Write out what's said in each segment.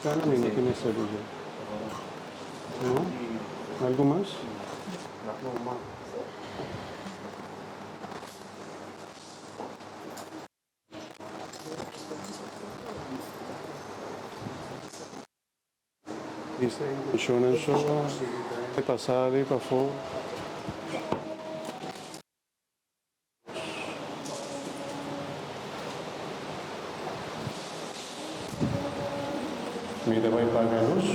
kana mi no tin mester di dje. No? Algu mas? Shownan so e pasa di pafó. Mi ta bai paga lus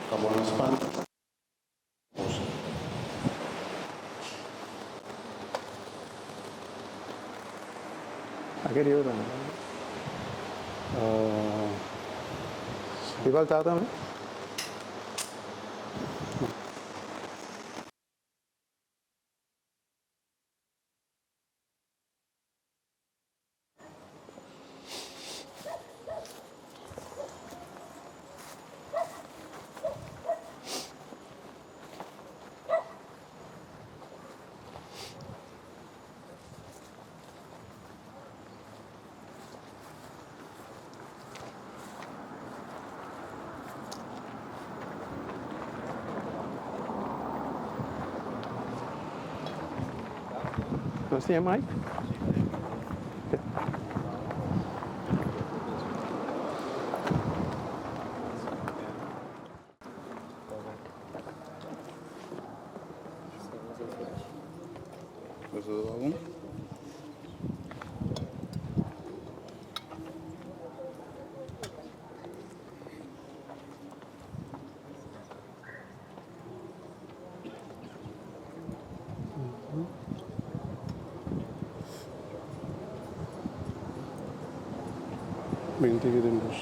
pa bo no spanta. A ke ora? Riba altar tambe? Nos tin e mic? Binti ki den bus.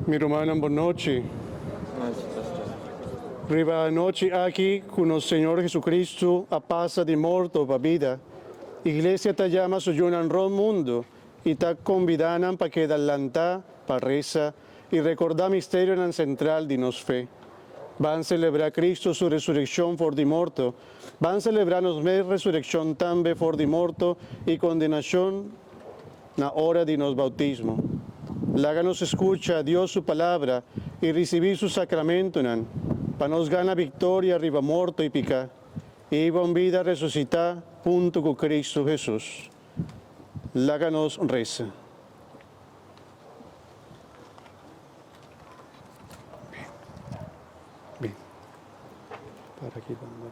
Mi rumannan bon nochi. Riba anochi aki ku nos Señor Jesucristo a pasa di morto pa bida, Iglesia ta yama su yunan rond mundu i ta kombidá nan pa keda lantá pa resa i rekordá misterionan sentral di nos fe. Ban selebrá Cristo su resurekshon for di morto, ban selebrá nos mes resurekshon tambe for di morto i kondenashon na ora di nos boutismo. Laga nos skucha Dios su Palabra i risibí su sakramentunan pa nos gana viktoria riba morto i piká i hiba un bida resusitá huntu ku Kristu Hesus. Laga nos resa. Bien. Para aki banda.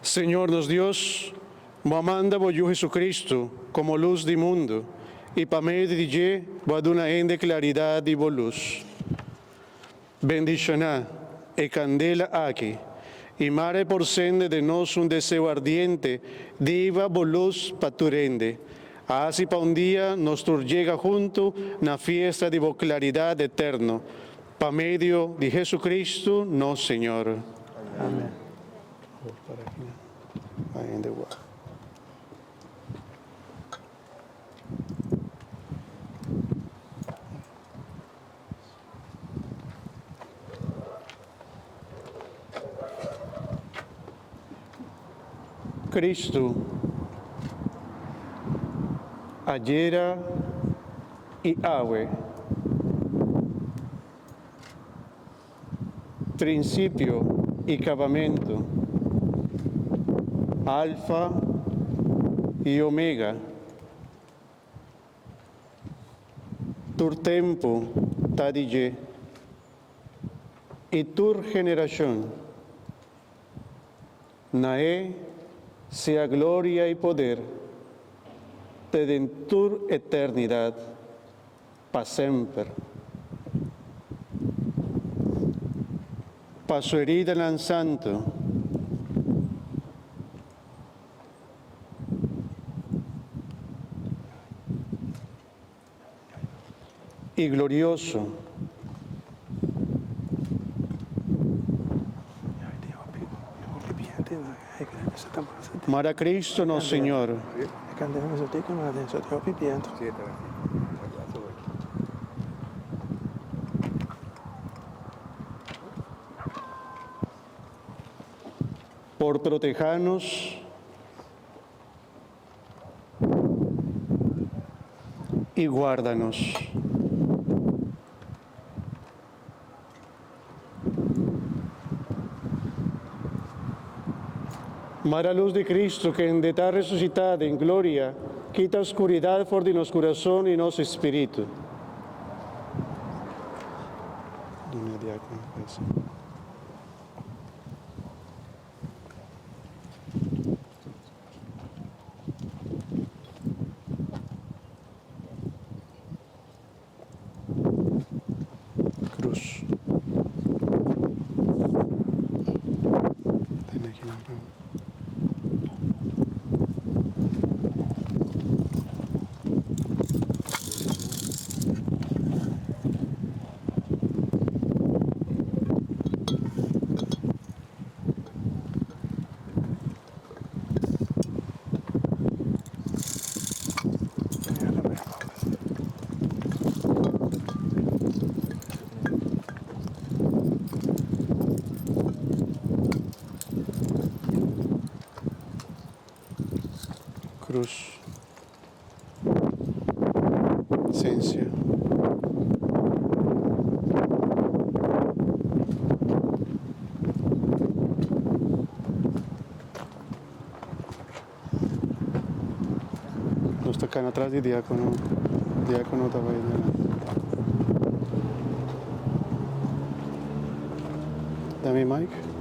Señor nos Dios, Bo a manda Bo Yu Jesucristo como luz di mundo, y pa medio di dje Bo a duna hende claridad di Bo luz. Bendiciona e candela aki, y mara e por cende den nos un deseo ardiente di hiba Bo luz pa tur hende. Haci pa un dia nos tur yega hunto na fiesta di Bo claridad eterno, pa medio di Jesucristo nos Señor. Amen. Cristo ayera y awe. Principio y cabamento, Alfa y Omega. Tur tempu ta di dje, i tur generashon. Na e sea gloria i poder te den tur eternidat, pa semper. Pa su heridanan santu. I glorioso. Mara Cristo nos Señor. Por protehá nos i guarda nos. Mara lus di Cristo kende ta resusitá den gloria kita oscuridad for di nos curason i nos espiritu. Duna diácono pues. Cruz. Tene aki nan pa mi. Cruz. Sensia. Nos ta cana tras di diacono. Diacono ta bay dilanti. Dami mic.